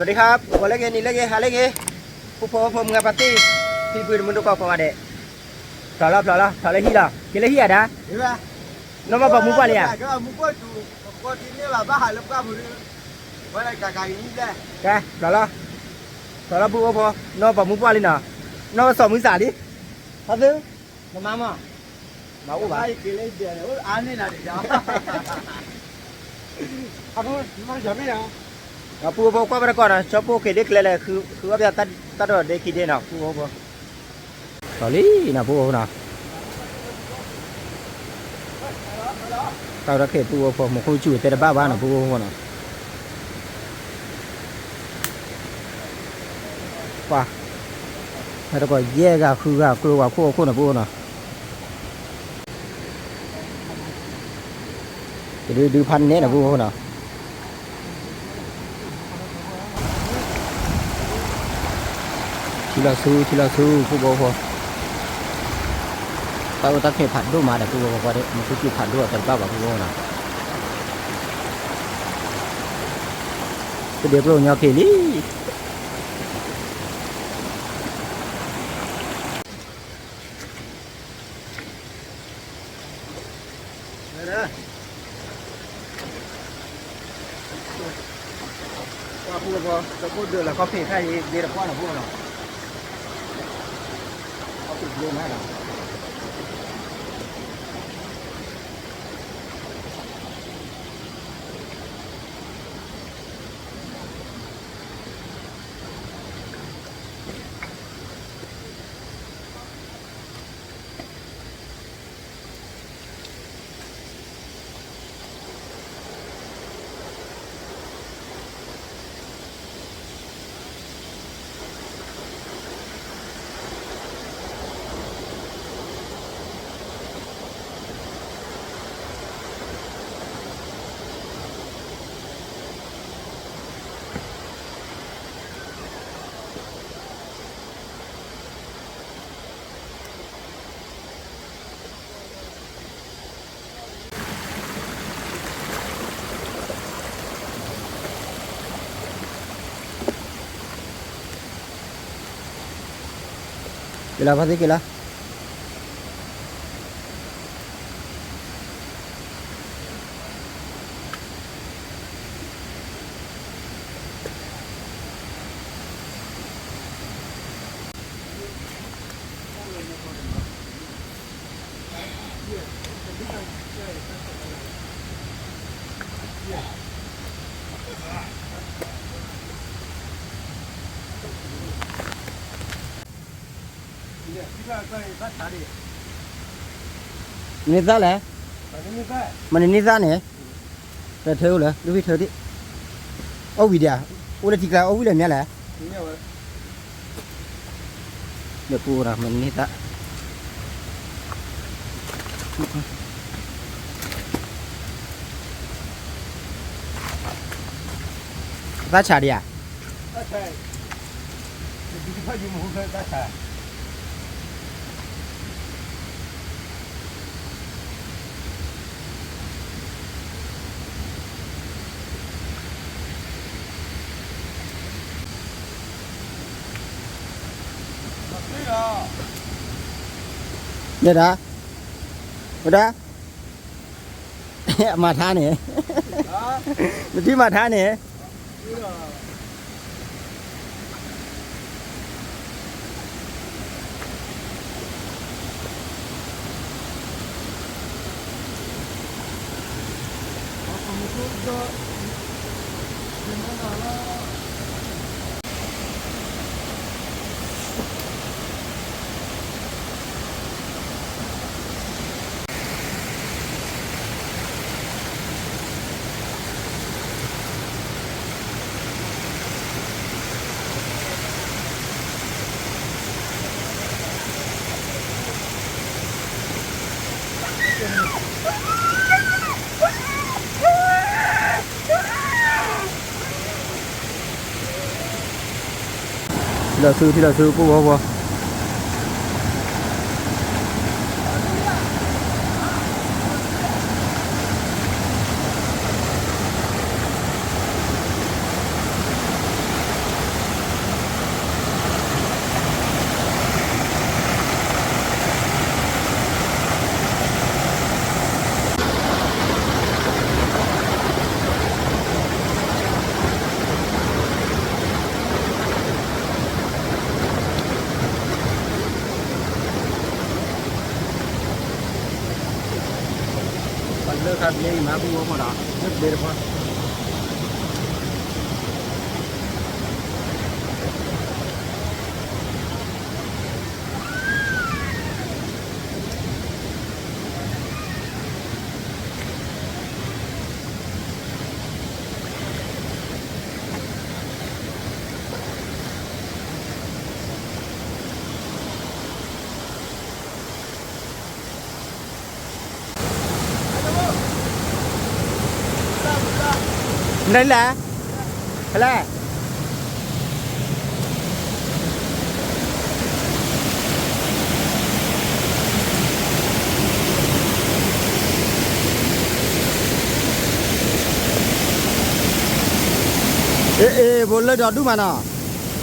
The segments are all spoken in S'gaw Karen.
สวัสดีครับ ဂီၤလၢအဂ့ၤ နံၤလၢအဂ့ၤ ဟါလၢအဂ့ၤ ဖိဖိဖိမုၣ်ဂၤဖါတံၢ် ဖံဖုတမုၢ်တကိးကိးဂၤဒဲး ဖျိးလီၤ ဖျိးလီၤ ဖျိးလၢဟံၣ်လီၤ က့ၤလၢဟံၣ်ဧါဒၣ် နီၢ်မ့ၢ်ပိာ်မုၣ်ပှၢ်လံဧါ ကဲ ဖျိးလီၤ ဖျိးလီၤ ပုၢ်အိၣ်ဖိ နီၢ်ပိာ်မုၣ်ပှၢ်လံနီၤ နီၢ်ပိာ်မုၣ်ပှၢ်လံနီၤ ဖါသူ နမါမး မၤအိၣ်ဘၣ် ပုၢ်အိၣ်ဖိကွၢ်ဘၣ်တကိးနီၤ ကၠီပိၢ်က့ၤဒ်ကျဲလဲၣ် ဃုအီၣ်ပယီၤတၢ်ဒိၣ်ဒ့ခံဒ့နီၤ ပုၢ်အိၣ်ဖိ လီၤလံနီၤ ပုၢ်အိၣ်ဖိနီၤ တၢ်ဝဲတၢ်ခဲအံၤ ပုၢ်အိၣ်ဖိ မူခိၣ်စူၣ်တဲတဘၣ်ဘၣ်နီၤ ပုၢ်အိၣ်ဖိနီၤ ပှၤ ဟဲတကိးယဲၢ်ဂၤဃုဂၤကျိဝဲခိၣ်အိၣ်ခိၣ်နီၤ ပုၢ်အိၣ်နီၤ တဒုဒုဖးနဲၣ်နီၤ ပုၢ်အိၣ်နီၤ ထံလီၤဆူ ထံလီၤဆူ ပုၢ်ဖိဖိ တၢ်အိၣ်တၢ်ခဲဖးဒိၣ်မးဒီး ပုၢ်ဖိဖိ မူခိၣ်စူၣ်ဖးဒိၣ်အတဲတဘၣ်ဘၣ် ပုၢ်ဖိနီၤ တဒုကျိညီက့ၤလံ ပှၤပုၢ်ဖိ တခိၣ်ဒုးလီၤခီၣ်ဖံးခါအံၤ ဒ့တပှၢ်နီၤ ပုၢ်ဖိနီၤ ခီၣ်ဖံးဘျ့မးနီၤ က့ၤလီၤ ဖါသံက့ၤလီၤ မနုၤသၣ်လဲၣ်, မနုၤနံၣ်သၣ်န့ၣ်, ပထၢအိၣ်လၢ ဒုးဖံထၢဒံး, အီၣ်ဝံၤဒံးဧါ, အိၣ်လၢထံကျါ အီၣ်ဝံၤလၢမ့ၢ်လဲၣ်, ဒီးပူဒီး မနုၤနံၣ်သၣ် သၣ်ဆးဒံးဧါ, မ့ၢ်ဒၣ်, မ့ၢ်ဒၣ်, အမၤထါန့ၣ်, နထံၣ်မၤထါန့ၣ် ထံလီၤဆူ ထံလီၤဆူ ပူဝီပူၤ ပ တၢ်ဘျဲအံၤမၤပူဖိမးနီၤ, လၢဘျဲတခွါ နလဲၣ်, ဖဲလဲၣ်. အ့ အ့ ဘိးလၢဒီးဒူၣ်မးနီၤ,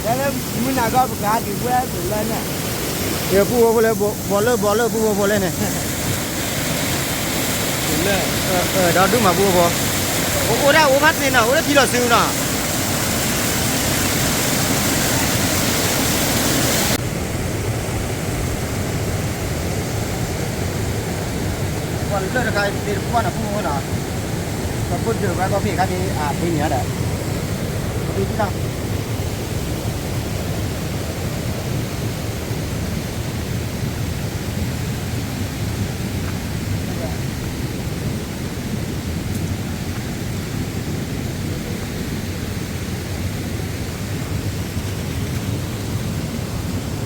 မုၢ်နၤဂီၢ်ပကဟးဒုးဝဲဒိးလၢန့ၣ်, ပူဖိဖိလၢ ဘိးလၢ ဘိးလၢပူဖိဖိလဲၣ်န့ၣ်, ဒီးဒူၣ်မးပူဖိဖိ, အိၣ်ဒၣ်အိၣ်ဖးတန့ၣ်နီၤ, အိၣ်လၢထံလီၤစုနီၤ. ပှၤလၢတခါသ့ၣ်တဖၣ်နီၤ ပူဖိနီၤ, ပှၤဖိဒုးဝဲကီၢ်ဖံးခါန့ၣ် အဖံးန့ၣ်ဒီး, ပဖံးထံလီၤ.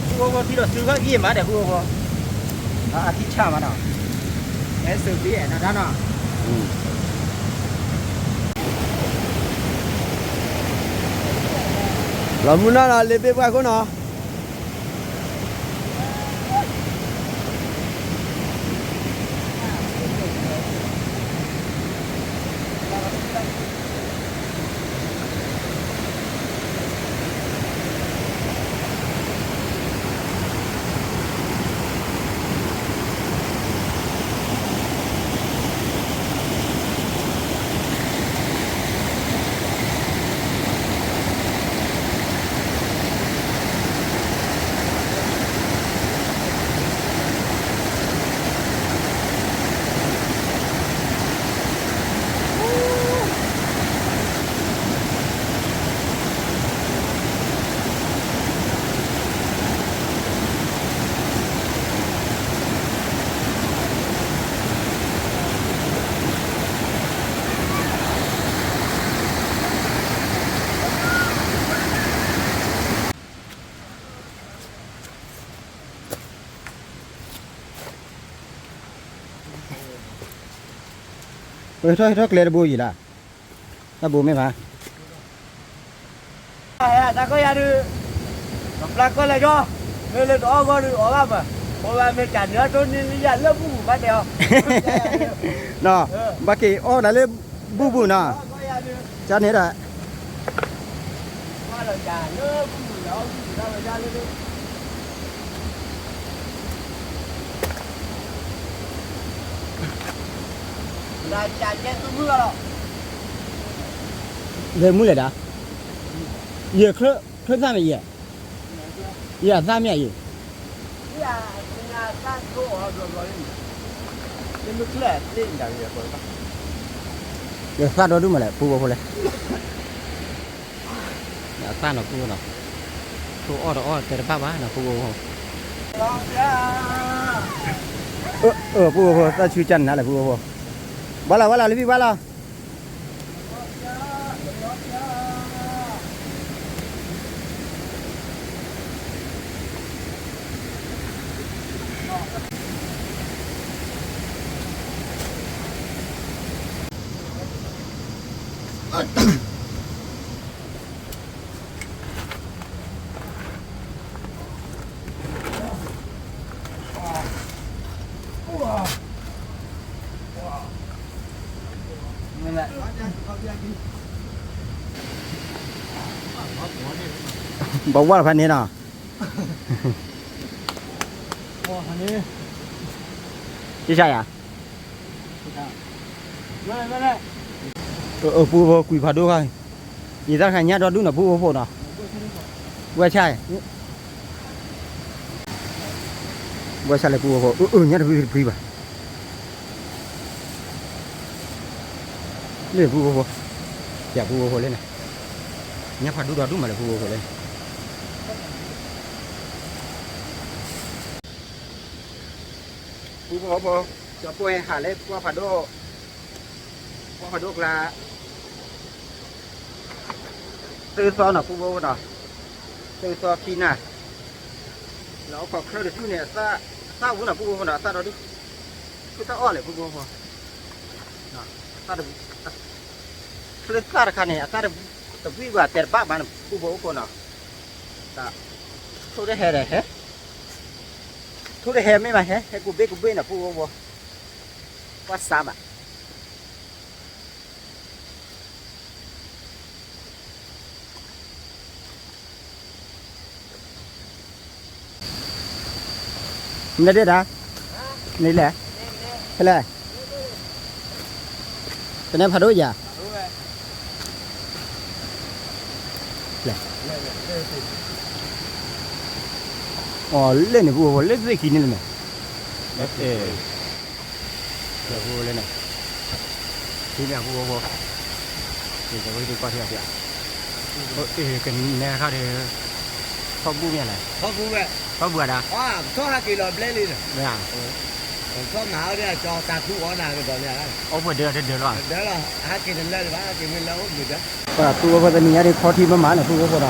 ပူဖိဖိ ထံလီၤစုခီၣ်ဂံၢ်မးဒီးပူဖိဖိ, အထံဆၣ်မးနီၤ, အဲၣ်စၢၤသ့အဲၣ်နီၤတၢ်နီၤ, လီၤမုၢ်နီၤနီၤ လ့ဘ့ၣ်ပှၢ်ခိၣ်နီၤ. ဟဲထီၣ် ဟဲထီၣ်ကျဲတဘိယံၤလၢ်, တၢ်ဘိမ့ၢ်ဘၣ်. တၢ်ကီၢ်ယၤဒုး, ပျၢ်ကီၢ်လဲၤကီၢ်, မ့ၢ်လၢတအီၣ်ဂီၢ်ဒုးအီၣ်ဘၣ်မး, ပဝဲမ့ၢ်တၢ်နုၤအတိၢ်န့ၣ်လၢယၤလၢဘူၣ်ဘူၣ်ဘၣ်တဲအီၤ, ဘၣ်က့ၤအီၣ်နၤလၢဘူၣ်ဘူၣ်နီၤ, ကန့ၣ်ဒီး လဲၤမုၢ်လဲၣ်ဒၣ်, ယဲၢ်ချၢ ချၢသၣ်မ့ၢ်ယဲၢ်, ယဲၢ်အသၣ်မ့ၢ်ယဲၢ်, ယဲၢ်သၣ်ဒီဒူၣ်မးလဲၣ် ပူဖိဖိလဲၣ်, အသၣ်နီၤပူဖိနီၤ, ထိၣ်အီၣ်တအီၣ်တဲတဘၣ်ဘၣ်နီၤပူဖိဖိ, ပူဖိဖိ သၣ်ဆူကၢ်နၤလဲၣ်ပူဖိဖိ, ဘၣ်လီၤဘၣ်လီၤလၢဖံဘၣ်လီၤ. ဘၣ်ဝဲဖဲန့ၣ်နီၤ, ကစၢ်ယၤ, ပူဖိကွံာ်ဖးဒိၣ်ခါ, ယသးခါညါဒီဒူၣ်နီၤပူဖိဖိနီၤ, ဘှဲဆၣ်, ဘှဲဆၣ်လၢပူဖိဖိ အၢ အၢ ညါတဖုတဖုဘၣ်. လၢဖုဖိဖိ, ယၤဖုဖိဖိလၢန့ၣ်, ညါဖးဒိၣ်ဒီဒူၣ်မးလၢဖုဖိဖိလၢန့ၣ်, ဖုဖိဖိ, ကၠီၤပိၢ်ဟဲဟးလၢကွၢ်ဖးဒိၣ်, ကွၢ်ဖးဒိၣ်ကျါ, သၢသီနီၤဖုဖိဖိနီၤ, သၢသီခံနၣ်, လီၤအိၣ်ခိးချၢတဒူၣ်န့ၣ်, အသၣ်ဝူနီၤဖုဖိဖိနီၤ, အသၣ်ဒီဒူၣ်, ဖုသၣ်အီၣ်လဲၣ်ဖုဖိဖိ ချၢသၣ်တခါန့ၣ် အသၣ်တဘှံးဘၣ်တဲတဘၣ်ဘၣ်န့ၣ် ဖုဖိဖိနီၤ, ထိၣ်တဟဲဒီးဟဲ, ထိၣ်တဟဲမ့ၢ်ဘၣ်ဟဲ, ဟဲကူဘ့ၣ်ကူဘ့ၣ်နီၤဖုဖိဖိ, ကွၢ်စါဘၣ် မနုၤဒၣ်, မနုၤလဲၣ်, ဖဲလဲၣ်, တနဲဖးဒိၣ်ယၤ, လဲၣ်, အီၤလဲၣ်န့ၣ် ဖုဖိဖိ လၢသ့ၣ်ခံန့ၣ်လီၤန့ၣ်, ဖုဖိလၢန့ၣ်, ထံမ့ၢ်ဖုဖိဖိ, ကကွၢ်ထံအီၤ, ကနၣ်ခါဒီး, ထီၣ်ဘူၣ်မ့ၢ်လဲၣ်, ထီၣ်ဘူၣ်ဝဲ, ထီၣ်ဘူၣ်ဝဲဒၣ်, ထီၣ်ဟးက့ၤလီၤဘျဲလံန့ၣ်, မ့ၢ်, ထီၣ်မၤအီၤဒ်ကၠီတၢ်သူအီၣ်နၤကဒီးမ့ၢ်, အိၣ်ပှဲၤဒၢးတဒၢးလီၤ, ဒၢးလီၤ, ဟဲက့ၤတလၢဘၣ် ဟဲက့ၤမ့ၢ်လၢအိၣ်ဘျုးဒၢး ပှၤဖုဖိဖိတနံၤညါဒ်ခီထံမၤမၤန့ၣ် ဖုဖိဖိဒ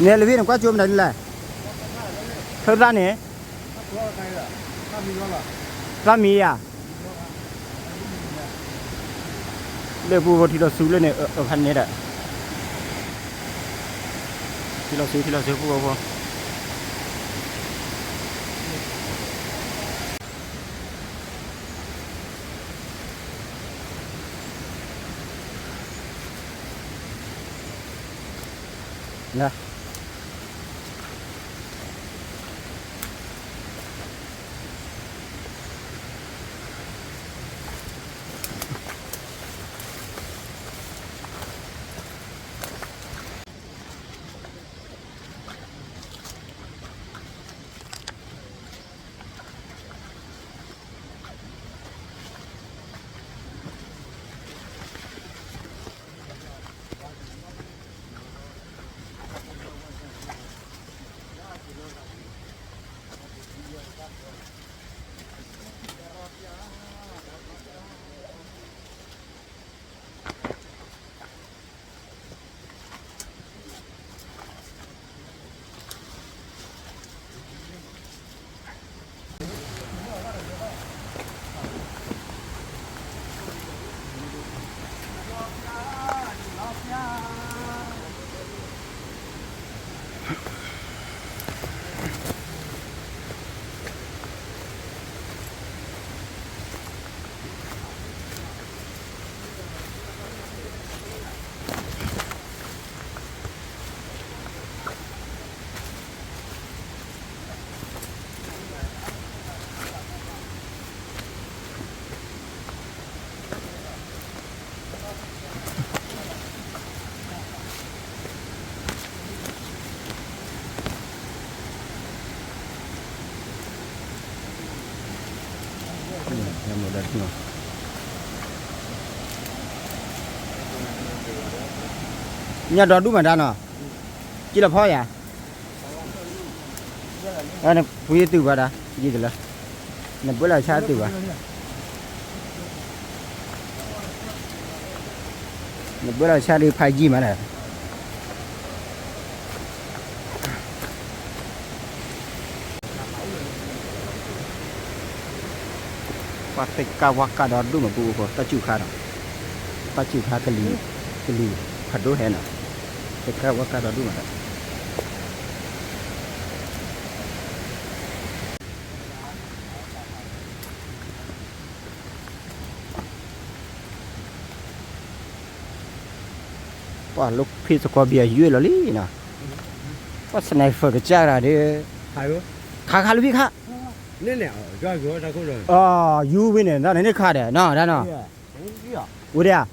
ီး န့ၣ်လၢဝံၤန့ၣ် ကွၢ်ကၠိမနုၤလဲၣ်, ဖျိသၣ်န့ၣ်, သၣ်မံၤဧါ, လၢဖုဖိထံလီၤဆူလၢန့ၣ် အခါန့ၣ်ဒီး, ထံလီၤဆူ ထံလီၤဆူဖုဖိဖိ လၢညၣ်ဒီဒူၣ်မးဒၣ်နီၤ, ကံလီၤဖီယၤ, ဖုယတုၤဘၣ်ဒၣ်, ယံၤတလၢ, နဘၢလီၤဆါတုၤဘၣ် နဘၢလီၤဆါဒုးဖးယံာ်မးန့ၣ်, ပှၤသ့ၣ်ကးဝါကးဒီဒူၣ်မး ဖုဖိဖိ တၢ်စူၢ်ခါနီၤ, တၢ်စူၢ်ခါကလံၤ, ကလံၤဖးဒိၣ်ဟဲနီၤ, သ့ၣ်ကးဝါကးဒီဒူၣ်မးဒီး ပှၤလၢဖ့သကိးဘံယွ့ၢ်လီၤလံနီၤ, ပှၤ sniper ကစၢ်တဂၤဒီး, ခးခးလၢဖံခါ, န့ၣ်န့ၣ်, အီ ယူဝံၤန့ၣ် တၢ်န့ၣ်န့ၣ်ခါဒီး နီၢ် တၢ်နီၢ်, ဝံၤဒီး,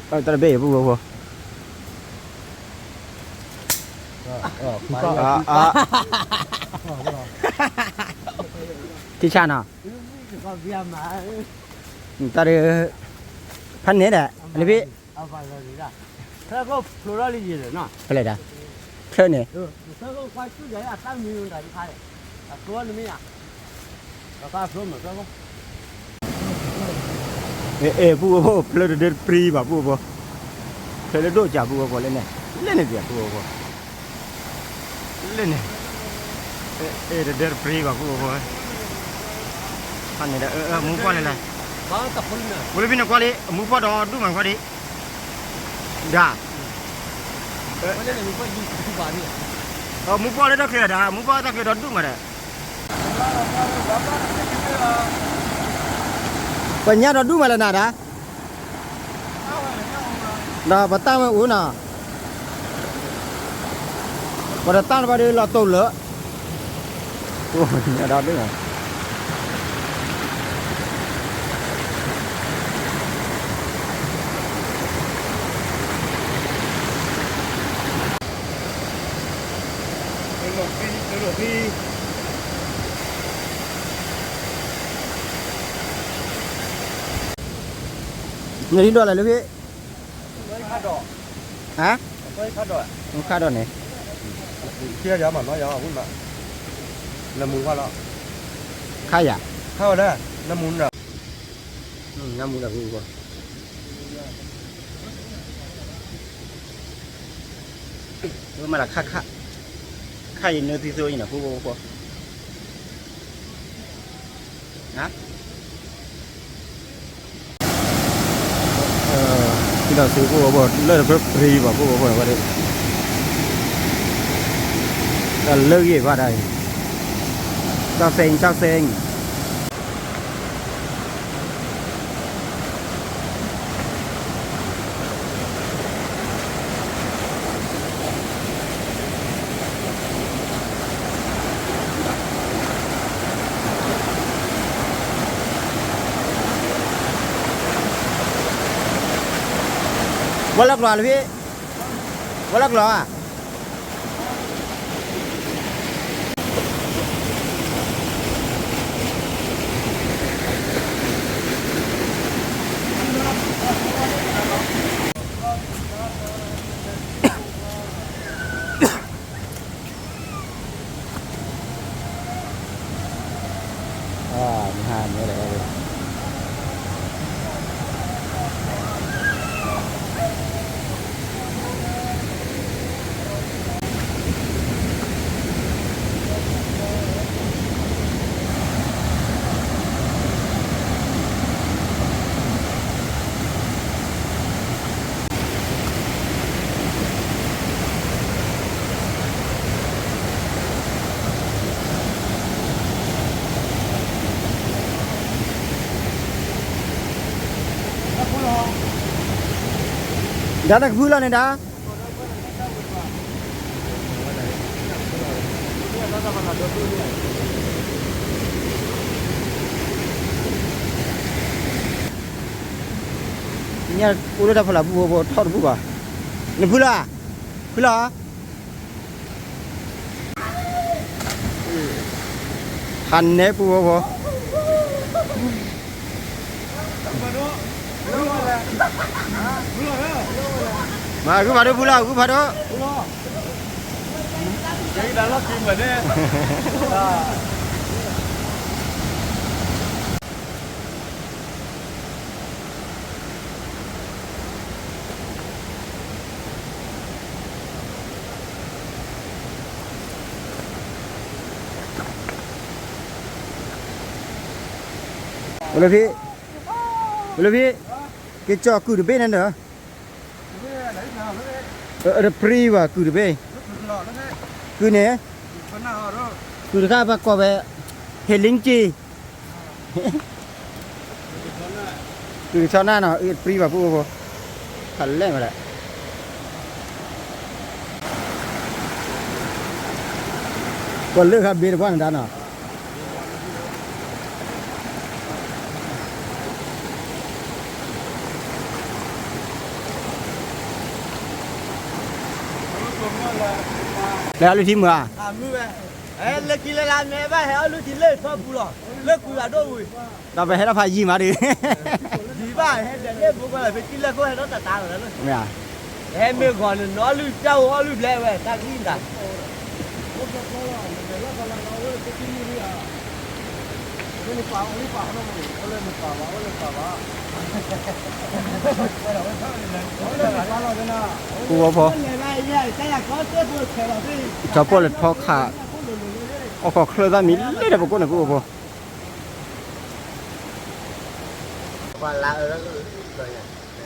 တၢ်တဘ့ၣ်အံၤ ပုၢ်ဖိဖိ, ထံဆၣ်နီၤ, တၢ်ဒီး, ဖးန့ၣ်ဒီး လၢဖဲ ဖဲလဲၣ်ဒၣ်, ဖျၢၣ်န့ၣ်, အဲ ပုၢ်ဖိဖိ ဖျၢၣ်တဒၢတပြံဘၣ် ပုၢ်ဖိဖိ, ဖျၢၣ်လၢဒိၣ်ကၢ် ပုၢ်ဖိဖိ လၢန့ၣ်, လၢန့ၣ်တ့ၢ် ပုၢ်ဖိဖိ, လၢန့ၣ်, အဲ တဒၢတပြံဘၣ် ပုၢ်ဖိဖိ, ဖဲန့ၣ်ဒီး မူပှၢ်လဲၣ်လဲၣ်, ဝဲလၢဖဲန့ၣ်ကွၢ်လံ အမူပှၢ်ဒီးဒူၣ်မးကွၢ်ဒံး, ဒၣ်, မူပှၢ်လၢတၢ်ချ့ဒၣ် မူပှၢ်တၢ်ချ့ဒီးဒူၣ်မးဒီး, ပညါဒီးဒူၣ်မးလၢနၤဒၣ်, ဒီးပတၢ်ဝဲအိၣ်နီၤ, ပတတၢ်လၢၤဘၣ်ဒီးလီၤတိၢ်လၢာ်, ဒီးဒူၣ် နဒိးလဲၣ်လၢဖဲ, ဟါ, ခါဒီးန့ၣ်, နမူဝဲလီၤ, ခါယၤ, ခါဝဲဒၣ်, နမူနမူဒီး မၤလၢခါခါ, ခါအံၤနၢသံသိအံၤန့ၣ် ဖိဖိဖိ, စံးဒီးစံး ဖိဖိဖိ လၢတပြံဘၣ် ဖိဖိဖိန့ၣ်ဝဲဒၣ်, တၢ်လၢဂ့ၤဘၣ်ဒၣ်အံၤ, ကၠီၣ်စ့ၣ် ကၠီၣ်စ့ၣ် ဝဲလၢကျိၤလၢဖဲ, ဝဲလၢကျိၤဧါ. ဒၣ်တၢ်ကဖုလီၤန့ၣ်ဒၣ်, ညၣ်အိၣ်လၢတၢ်ဖီလာ် ပုၢ်ဖိဖိ ထီၣ်တဘူၣ်ဘၣ်, နဖုလီၤဧါ, ဖုလီၤဧါ. ဟးနဲ ပုၢ်ဖိဖိ, မၤဂုၢ်ဖးဒိၣ် ဖုလီၤ ဂုၢ်ဖးဒိၣ်. Hello ဖံ, hello ဖံ, က့ၤကၠီၣ်ကုၢ်တဘ့ၣ်န့ၣ်ဒီး, တပြံဘၣ် ကုၢ်တဘ့ၣ်, ကုၢ်န့ၣ်, ကုၢ်တခါပှၤကိးဝဲ, ဟ့ၣ်လ့ကၠံ, ကုၢ်တဆီနၢ်နီၤ အတပြံဘၣ် ပုၢ်ဖိဖိ, ဖးလဲၢ်မးဒီး. ပှၤလၢဃာ်ဘ့တပှၢ်န့ၣ်တၢ်နီၤ, လဲၤအီၣ်လုၢ်ထံမုာ်ဧါ, လၢခံလၢလၢမဲဘၣ်ဟဲအီၣ်လုၢ်ထံလၢထီပူၤလီၤ, လၢကွံာ်အဒိၣ်ဝံၤ, ဒီးပဟဲထီၣ်ဖးယံၤမးဒီး, ယံၤဘၣ်ဟဲဒၣ်လၢဖိကီၢ်လီၤ ဖဲထံလၢခိၣ်ဟဲထီၣ်တၢ်တၢ်လီၤလၢ, ဟဲမ့ၢ်ဂီၤန့ၣ် နအီၣ်လုၢ်တၢ်အိၣ်အီၣ်လုၢ်ဘျဲဝဲတၢ်ဂံၢ်တၢ် ပူဝဲဖိ, ကၠီပိၢ်လဲၤထီခး, အီၣ်ခိးချၢသၣ်မံၤလၢဒီးပကိးန့ၣ်ပူဝဲဖိ,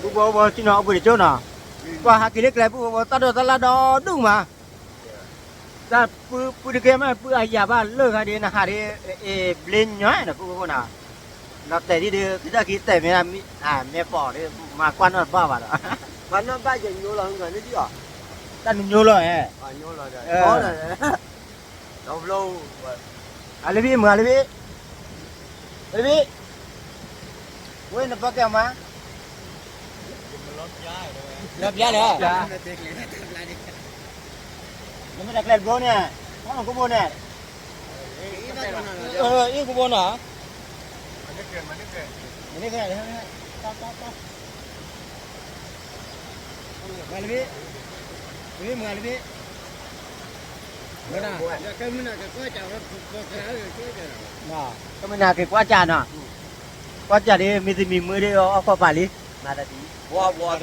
ပူဝဲဖိ ကၠီနီၤအပှ့ၤတကၠိနီၤ, ပှၤဟးက့ၤလၢကျဲပူဝဲဖိ တၢ်ဒိးတၢ်လၢ်ဒီဒူၣ်မး တၢ်ပုၢ်တကဲမ့ၢ်ပုၢ်အယၤဘၣ်လၢာ်ခါဒ်နဟးဒ်, အ့ၣ်ဘျ့ညီနီၤ ပုၢ်ဖိနီၤ, လီၤတဲာ်ဒ်ဒီး သုတၢ်ခံတဲာ်မ့ၢ်, မ့ၢ်ပိာ်ဒီး မၤကွၢ်နီၣ်တဘၣ်ဘၣ်ဒီး, မၤနီၣ်ဘၣ်ယညိလီၤ တၢ်နညိလီၤ, အလၢဘံၣ်မုာ်လၢဘံၣ်, လၢဘံၣ်, ဝဲနပၢကဲမး, လီၤပျါလၢ နမ့ၢ်တၢ်ကျဲတဘိန့ၣ်, ဟီၣ်ခိၣ်ဘိန့ၣ်, အ့ၣ်ခိၣ်ဘိနီၤ, မၤလၢဘံၣ်, လၢဘံၣ်မုာ်လၢဘံၣ်, ကမုၢ်နၤက့ၤကွၢ်စၢ်နီၤ, ကွၢ်စၢ်ဒ်မ့ၢ်သမံၤမုာ်ဒီးအီၣ်ခိးပာ်လံ, မၤသးဒ်, ဘှီဘှီဒ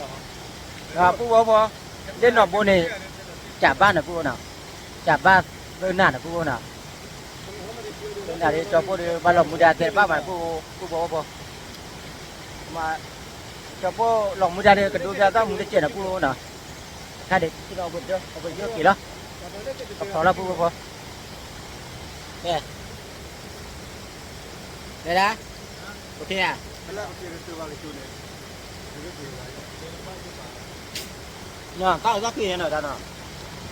်, ပုၢ်ဖိဖိ, လၢနီၢ်ဘိန့ၣ်, စၢ်ဘၣ်န့ၣ်ပုၢ်ဖိနီၤ, စၢ်ဘၣ်သၢနၢ်န့ၣ်ပုၢ်ဖိနီၤ, သၢနၢ်ဒ်ကၠီပိၢ်ဒီး ဘၣ်လီၤမူဒါတဲတဘၣ်မးန့ၣ် ပုၢ်ဖိဖိ, ကၠီပိၢ်လီၤမူဒါဒီး ကဒိးဘၣ်သၣ်မူတစဲးန့ၣ်ပုၢ်ဖိနီၤ, တခါဒ် အပှ့ၤယိၣ်က့ၤလီၤ, ကဖျိးလီၤပုၢ်ဖိဖိ, တဲဒၣ်, အိၣ်ခ့ဧါ, တၢ်အိၣ်သးက့ၤန့ၣ်နီၤတၢ်နီၤ,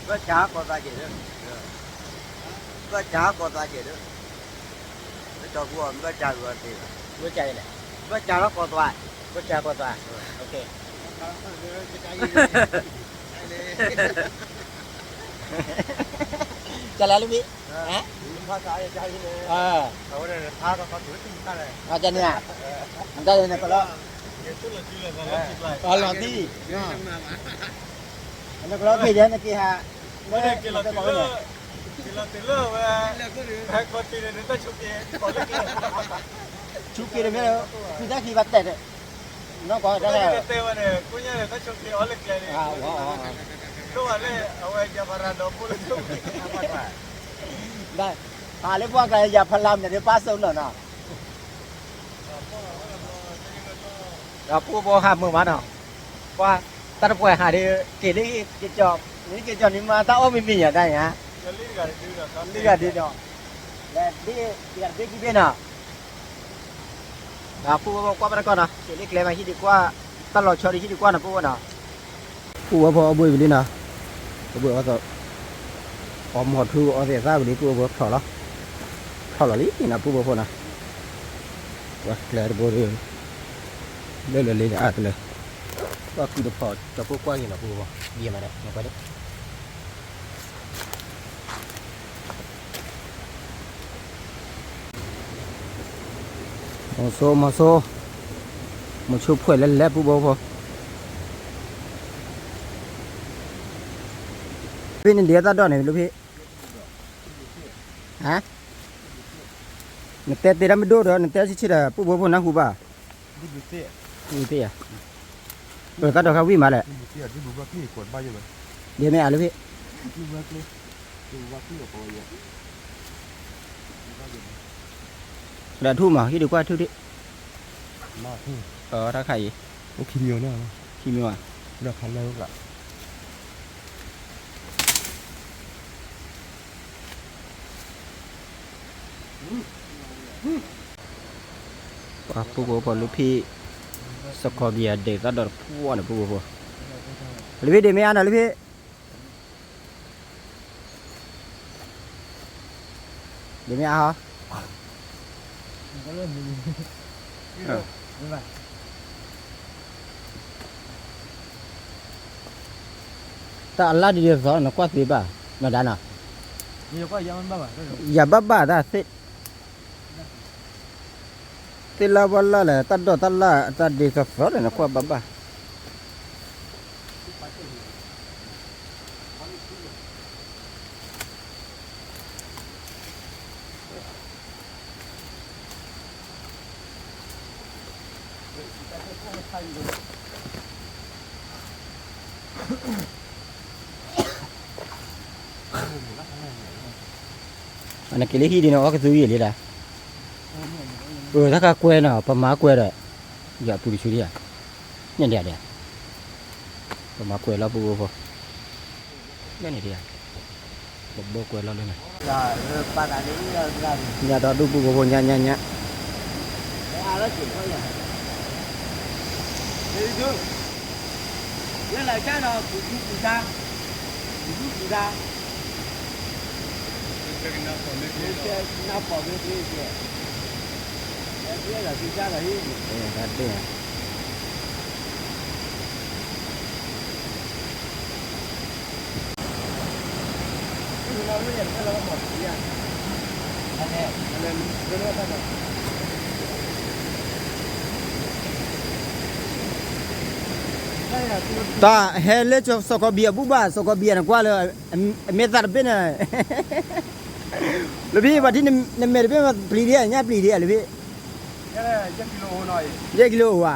ဘၢၣ်စၢ်ကိးသးက့ၤဒီး, ဘၢၣ်စၢ်ကိးသးက့ၤဒီး, လၢကၠီပူၤအီၤ ဘၢၣ်စၢ်ဂ့ၤအီၤသ့ဘၣ်, ဘၢၣ်စၢ်လီၤကိးသွါ, ဘၢၣ်စၢ်ကိးသွါ, ကလဲၤလၢမံၤ, အဝဲန့ၣ်, တၢ်န့ၣ်, တၢ်န့ၣ်ကလီ, အလီၤသံ, နကလီက့ၤယဲနက့ၤဟး, ဝဲန့ၣ်က့ၤလီၤတုၤလၢ, က့ၤလီၤတုၤလၢဝဲ, ဟဲခီတုၤန့ၣ် နတၢ်ဆိက့ၤ, ဆိက့ၤန့ၣ်မ့ၢ်, သုတၢ်ခံဘၣ်တဲာ်, နီၢ်ကီၢ်တၢ်ဟဲ, တဲဝဲန့ၣ် ကိညါန့ၣ် တၢ်ဆိက့ၤအီၤလၢကျဲန့ၣ်, ဒိၣ်ဘၣ်လၢ အဝဲယၤဖးရၤဒီးဘိလၢဆိက့ၤ, ဟးလၢပှၢ်ကျါ ယၤဖးရၤမ့ၢ်ဒ်ပၢ်စိနီၤနီၤ ဒီးပုၢ်ဖိဟးမုာ်မးနီၤ, ပှၤတၢ်တပှဲၤဟးဒီး က့ၤလၢက့ၤကၠီ, လၢက့ၤကၠီန့ၣ်မး တၢ်အီၣ်မံၤမံၤယၤတၢ်ညါ, လံဂၤဒ်ဒီး, လံဂၤဒ်ဒီး, တဂၤတဘ့ၣ်ခံဘ့ၣ်နီၤ, ဒီးပုၢ်ဖိကွၢ်ဘၣ်တကီၢ်နီၤ က့ၤလၢကျဲမးဟံၣ်ဒုးကွၢ်, တၢ်လီၤဆီဒုးဟံၣ်ဒုးကွၢ်နီၤ ပုၢ်ဖိနီၤ, ပုၢ်ဖိအီၣ်ဘှံးဝံၤလံနီၤ, အီၣ်ဘှံးအီၣ်သီး, အီၣ်မီၤထူအီၣ်သဲးသၣ်ဝံၤလံ ပုၢ်ဖိဖျိးလီၤ, ဖျိးလီၤလံနီၤ ပုၢ်ဖိဖိနီၤ, ပှၤကျဲတဘိဒီး လၢလၢလံအါတလၢ, ပှၤကုၢ်တဖျိး ကၠီဖိကွၢ်က့ၤနီၤ ပုၢ်ဖိ, ယံာ်မးဒီး နကွၢ်ဒ်, မီၤစိ မီၤစိ, မီၤစိဖှဲးလဲၣ်လဲၣ် ပုၢ်ဖိဖိ, ဖဲန့ၣ်ဒ်အသၣ်ဒိၣ်န့ၣ် လၢဖဲ ဟါ, နတဲတဲဒၣ်မ့ၢ်ဒိၣ်ဒီး နတဲဆံးဆံးဒီး ပုၢ်ဖိဖိနၢ်ဟူဘၣ်, ဒ်ဘုသ့ၣ်, ဒ်ဘုသ့ၣ်ဧါ, ပသၣ်ဒီးခါဝံၣ်မးလဲၣ်, ဒ်ဘုဘၣ်ကျ့ၣ်ကိးတဘၣ်ယိၣ်ဝဲ, ဒ်မ့ၢ်အါလၢဖဲ, ဒ်ဘုဘၣ်ကျ့ၣ်, ဒ်ဘုဘၣ်ကျ့ၣ်အီၤကိးဝဲယိၣ်, ဒီးထူၣ်မး ဟံၣ်ဒုးကွၢ်ထူၣ်ဒံး, မ့ၢ်ထူၣ်, တၢ်ခါအံၤ, အိၣ်ခံမံၤန့ၣ်, ခံမံၤဧါ, ဒီးခါလၢကျါ ပှၤပုၢ်ဖိဖိလၢဖံ, စခီပယၤဒဲးသၣ်ဒီးတဖှီၣ်န့ၣ် ပုၢ်ဖိဖိ, လၢဖဲဒ့မ့ၢ်အါနီၤလၢဖဲ ဒ့မ့ၢ်အါဟီ တၢ်အလါဒ်သိးနကွၢ်သ့ဘၣ် နီၢ်ဒါနီၤ ယဘၣ်ဘၣ်တၢ်သ့ၣ် သ့ၣ်လၢပှၢ်လၢ်လဲၣ် တၢ်ဒိၣ်တၢ်လၢ်တၢ်ဒ်သိးသိးဒီးနကွၢ်ဘၣ်ဘၣ် နက့ၤလၢဟံၣ်ဒ်န့ၣ် အီၣ်ကသူယံာ်လံဒၣ် အတၢ်ကကွဲးနီၤ ပမၤကွဲးဒီး ယပူၤတဆူဒံးဧါ န့ၣ်ဒံးဧါ ပမၤကွဲးလီၤပူၤဖိ န့ၣ်ဒံးဧါ ပဘိကွဲးလီၤလၢန့ၣ် ညါဒီးဒူၣ်ပူၤဖိညါညါညါ လၢလၢ်ကၢ်ဒီးပူၤဒူပူၤဒါ ပူၤဒူပူၤဒါ နပီၢ်မ့ၢ်တ့ နပီၢ်မ့ၢ်တ့ နပီၢ်မ့ၢ်တ့ နပီၢ်မ့ၢ်တ့ တၢ်ဟဲလၢစီၤကီဘံၣ်အဘူၣ်ဘၣ် စီၤကီဘံၣ်အနကွၢ်လၢ အမဲာ်သၣ်တဘ့ၣ်န့ၣ် လၢဖဲပှၤထံၣ်နမဲာ်တဘ့ၣ်ပျံၤဒံး ညၣ်ပျံၤဒံးလၢဖဲ ယဲၢ်ကံလိအိၣ်ဧါ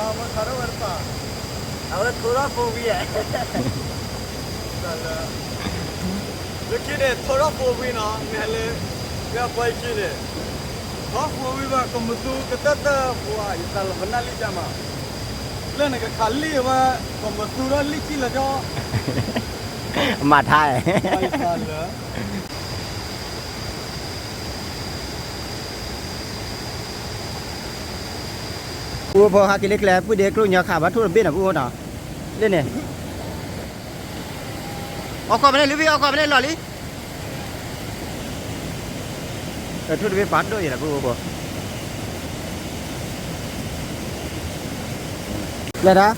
အမၤသ့ဝဲန့ၣ်လံ အဝဲထိထီၣ်ဖိဝံၤဧါ လၢခံန့ၣ် ထိထီၣ်ဖိဝံၤနီၤ မ့ၢ်လၢ မ့ၢ်အပှၤခံန့ၣ် ထီၣ်ဖိဝံၤဘၣ် ကမၤသူကတၢၢ်တၢၢ်ဖိဧါ ယသးလီၤပနၢ်လံၣ်ကမး လၢနကခးလံၣ်ဝဲ ကမၤသူထီၣ်လံၣ်ကံၣ်လၢာ်ကၠီ မၤထါ ယသးလၢ ပူဖိဟးက့ၤလၢကျဲ ပုၢ်ဒ့ကျိၣ်ညီခးဘၣ်ထိၣ်တဘ့ၣ်နီၤ ပူဖိနီၤ လၢန့ၣ် အိၣ်ခိးဖဲန့ၣ် လုၢ်ဘံၣ်အိၣ်ခိးဖဲန့ၣ်လီၢ်လံ ထိၣ်တဘ့ၣ်ပာ်ဒိၣ်ယဲလီၤ ပူဖိ လဲၤဒၣ်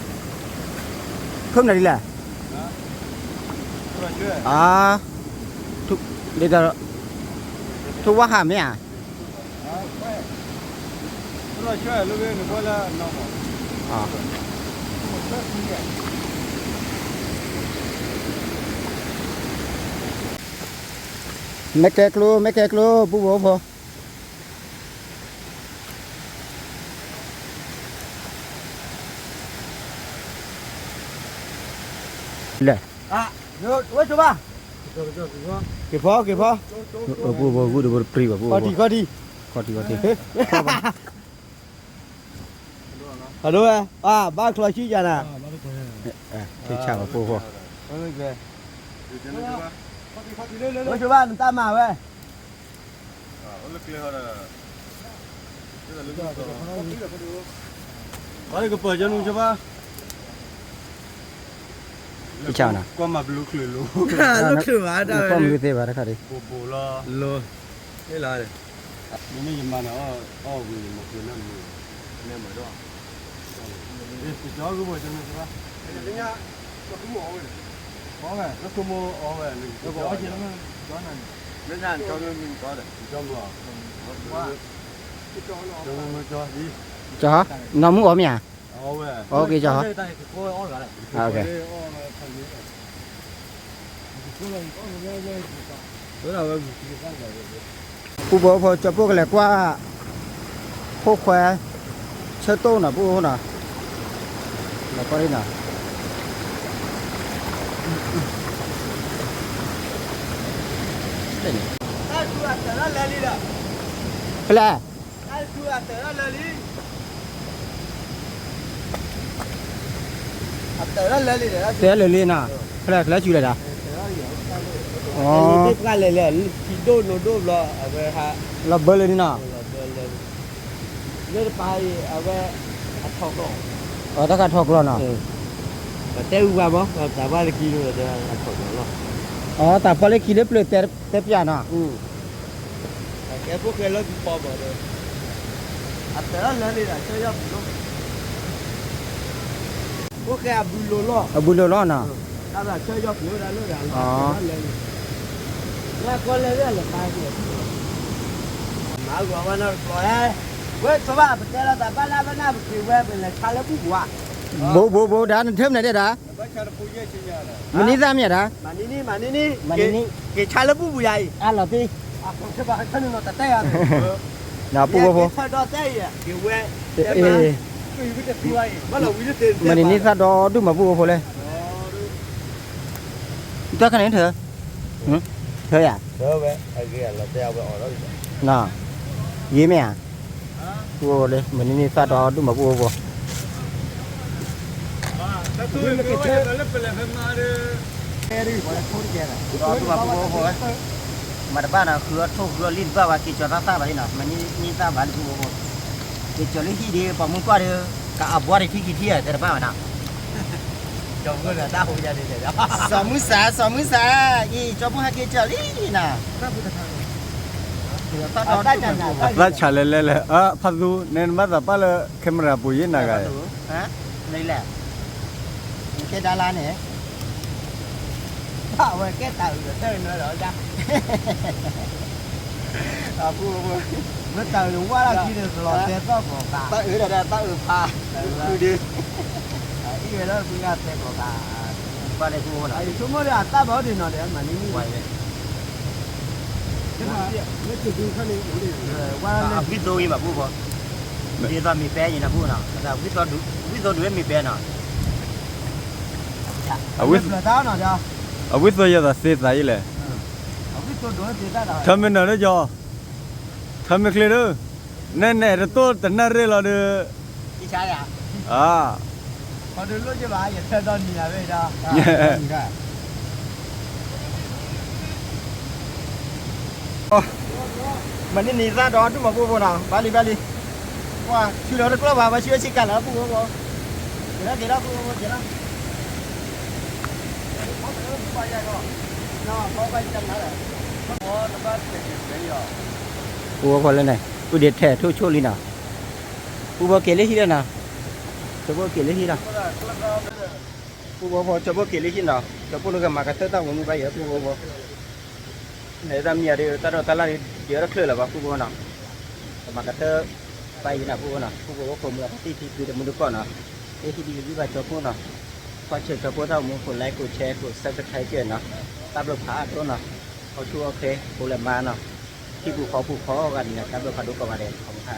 ခိၣ်နၢ်ဒ်လဲၣ် အါ ဒ်သိး ထိၣ်ဝါဟးမ့ၢ်ဧါ မ့ၢ်ကဲကျိ မ့ၢ်ကဲကျိ ပူဖိဖိ လဲၣ် ဝဲကၠိဘၣ် က့ၤဖီ က့ၤဖီ ပူဖိ ဂုၢ်တဘိတပြံဘၣ် ပူဖိ ခီၣ်ထံး ခီၣ်ထံး ခီၣ်ထံး အဒိဝဲ အဘၣ်ချီဆံယၤနၤ ထံဆၣ်ဘၣ် ပူဖိ ဝဲကၠိဘၣ် နတၢ်မၤဝဲ ပှၤလၢကပၢၤကၢနူကၠိဘၣ် ထံဆၣ်နၤ ကွၢ်မၤဘျုးချုးလိၤ နကွၢ်မၤဘျုးသ့ဘၣ်တခါဒံး ဘိးဘိးလီၤ လိၤ ဟ့ၣ်လီၤ မ့မ့ၢ်ယမၤနၤအီၣ်ဝံၤ ယမၤပှဲၤနၢ်မနုၤ နဲမၤဒီး ကၠီကဘိးကၠီနူကၠိဘၣ် အီၣ်ဝဲ လၢခိမိၣ်အီၣ်ဝဲ လၢကၠီ မ့ၢ်နၤကၠီနူကၠီဒီး ကၠီမုၢ် ကၠီမုၢ်ကၠီဒ် ကၠီ, နီၢ်မုၢ်အီၣ်မ့ၢ်ဧါ, ကၠီ, ပူဖိဖိ ကၠီဖိကလဲၤကွၢ်, ဖိခွဲ, ဆၢတိၢ်နီၤ ပူဖိနီၤ, လဲၤကွၢ်နီၤ, ဖဲလဲၣ် တဲလၢာ်လံနီၤ, ဖဲလဲၣ် ကလဲၤဆူလဲၣ်ဒၣ်, အ လီၤဘၢလၢာ်န့ၣ်နီၤ, လၢတပၤအံၤ အဝဲ အထီၣ်ကျီၢ်, တၢ်ခးထီၣ်ကျီၢ်နီၤ, တဲအူပှၤမး တၢ်ပှၢ်လၢခံန့ၣ် အထီၣ်ကျီၢ်လီၤ, အ တၢ်ပှၢ်လၢခံလၢပျၢၤတဲပျၢ်နီၤ ကဲဖိၣ်ဃဲလၢပီၤဘၣ်ဒီး, အတၢ်လၢလံဒၣ်ဆၢယီၢ်ပူၤလီၤ, ဖိၣ်ဃဲအဘုလိၤလီၤ, အဘုလိၤလီၤနီၤ, တၢ်ဆၢယီၢ်ပူၤဝဲဒၣ်လၢဒၣ်လၢ, လၢကီၢ်လဲၣ်ဝဲလဲၤပာ်က့ၤ, မၤဂီၤဝဲနီတဘျီ, ဝဲဆိဘၣ်ပတဲလီၤတၢ်ဘၣ်လၢဝဲနၢ်ပက့ၤဝဲ ပလဲၤဆါလၢဘူၣ်ပူၤဧါ, ဘိဘိဘိ ဒၣ်နထၢၣ်မနုၤဒဲးဒၣ်, မနုၤသၣ်မ့ၢ်ဒၣ်, မနုၤနုၤ, က့ၤဆါလၢဘူၣ်ပူၤယၤအံၤ, အလီၤတံၢ်, ပူဖိဖိ, မနုၤနုၤသၣ်ဒီဒူၣ်မးပူဖိဖိလဲၣ်, တၢ်ခါန့ၣ်ထၢၣ်, ထၢၣ်ယၤ, ဂ့ၤမ့ၢ်ဧါ, ပူဖိဖိလၢ မနုၤနုၤသၣ်ဒီဒူၣ်မးပူဖိဖိ ဒီးဒူၣ်မးပူဖိဖိ, မၤတဘၣ်နီၤ ဃုအီၣ်ထိၣ်ဃုအီၣ်လံၣ်တဘၣ်ဘၣ် က့ၤကၠီၤသၣ်သၣ်ဘၣ်လံနီၤ မနုၤနုၤသၣ်ဘၣ်လံပူဖိဖိ, က့ၤကၠီၤလၢဟံၣ်ဒီး ပှၤမုၢ်ကွၢ်ဒီး ကအဘှါတထံၣ်ခံထံၣ်ဧါ တဲတဘၣ်ဘၣ်နီၤ, စီၤမုၢ်စၢ် စီၤမုၢ်စၢ်, အံၤ ကၠီဖိဟဲက့ၤကၠီၤလံနီၤ, အသၣ်ဆးလဲၣ်လဲၣ်လဲၣ်, ဖးသူ နဲနဘၣ်သးပာ်လၢ camera ပူၤယဲၢ်နၤဂၤ, လဲၣ်, ကဲဒၣ်လၢန့ၣ်, ဘၣ်ဝဲကဲတၢ်အုးဒီးတၢ်နၢလီၤ, တၢ်အုးဝဲလၢခံန့ၣ် တၢ်အုးဒီးတၢ်အုးဖး, အုးဒီး, အံၤဝဲလၢပှၤတဲကျိၤဘၣ်, ဆိကမိၣ်ဒီးအသၣ်ဘၣ်ဒ်နီၤဒီး မၤနံၤနံၤ, ဝံသိဂ့ၤမးပူဖိ, ဒ်သိးမ့ၢ်ပဲအံၤနၤပူနီၤ, ဝံသိဒုးဝဲမ့ၢ်ပဲနီၤ, အဝံသိယသးသ့သးယံၤလဲၣ်, ထၢမ့ၢ်နၢၤလၢကၠီ, ထၢမ့ၢ်ချ့ဒီး, နဲနဲတတိၢ်တနၣ်ရ့ၣ်လီၤဒီး, အါ မနုၤနံၤသၣ်ဒီဒူၣ်မးပူဖိနီၤ, ဘၣ်လံဘၣ်လံ, ပှၤဆူလီၤတကျီၢ်ဘၣ် ပှၤဆူအဆံကၤလီၤပူဖိဖိ, က့ၤလီၤက့ၤလီၤပူဖိဖိက့ၤလီၤ, ပူဖိဖိလၢန့ၣ် ပူဒံးထဲးထိၣ်ဆိၣ်လံနီၤ, ပူဖိက့ၤလၢဟံၣ်လီၤနီၤ, ကၠီဖိက့ၤလၢဟံၣ်လီၤ, ပူဖိဖိ ကၠီဖိက့ၤလၢဟံၣ်နီၤ, ကၠီဖိလၢကမၤကတၢၢ်တၢ်ဂီၤမူဘၣ်ယဲၢ်ပူဖိဖိ န့ၣ်တၢ်မံၤအံၤဒီး တၢ်ဒိးတၢ်လၢ်ဒီး ကဲထီၣ်တချုးလၢၤဘၣ် ပူဖိနီၤ, ကမၤကတၢၢ်ပၢ်ယံၤနၤ ပူဖိနီၤ, ပူဖိဖိ ခိၣ်မူလၢတံၢ်ထံဖုတမူတကီၢ်နီၤ, ဟ့ၣ်ဟံၣ်ဒံးဂံၢ်ဘၣ်ကၠီဖိနီၤ, ကွၢ်ဆၢကၠီဖိတၢ်အိၣ်မူ ကိး like ကိး share ကိး subscribe နီၤ, တၢ်ဘျုးဖးဒိၣ်နီၤ, အီဆူၣ်အီခဲ ဖိလၢမါနီၤ, ဟံၣ်ပူၤဃီပူၤဃီဂၤန့ၣ် တၢ်ဘျုးဖးဒိၣ်ကိးဂၤဒဲး ခီမခါ